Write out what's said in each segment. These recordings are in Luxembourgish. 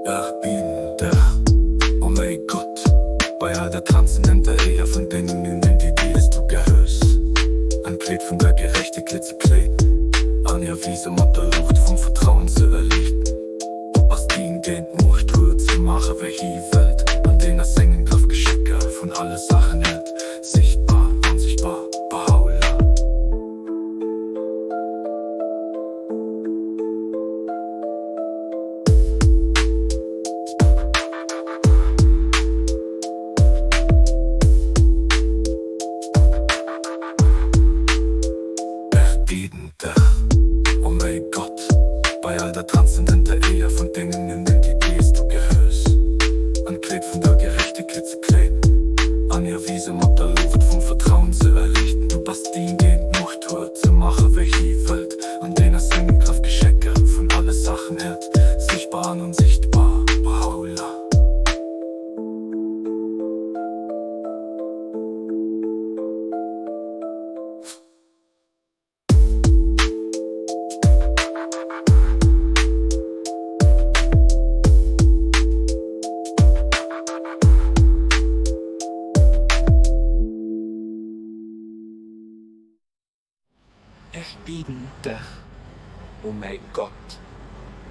Ech bieden dech, o mäi Gott, bei all der transzendenter Éier vun dengem Numm, deen dir dees du gehërs, en Kleed vun der Gerechtegkeet ze kleeden an hir Wise mat der Luucht vum Vertrauen ze erliichten. Du bass deen, deen d'Muecht huet ze maache wéi hie wëllt, an deen a sengem Grëff d'Geschécker vun alle Saachen hält, sichtbar, onsichtbar, Bahá'u'lláh. Ech bieden dech, o mäi Gott, bei all der transzendenter Éier vun dengem Numm, deen dir dees du gehërs, en Kleed vun der Gerechtegkeet ze kleeden an hir Wise mat der Luucht vum Vertrauen ze erliichten. Du bass deen, deen d'Muecht huet ze maache wéi hie wëllt, an deen a sengem Grëff d'Geschécker vun alle Saachen hält, sichtbar an onsichtbar. Bahá'u'lláh. Ech bieden dech, o mäi Gott,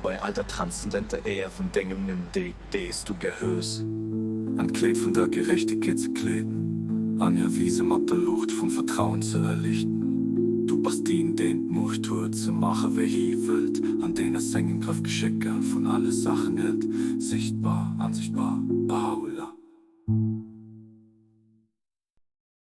bei all der transzendenter Éier vun dengem Numm, déi dees du gehörs, En Kleed vun der Gerechtegkeet ze kleeden an hir Wise mat der Luucht vum Vertrauen ze erliichten. Du bass deen, deen d'Muecht huet ze maache wéi hie wëllt, an deen a sengem Grëff d'Geschécker vun alle Saachen hält, sichtbar, ansichtbar, Bahá'u'lláh.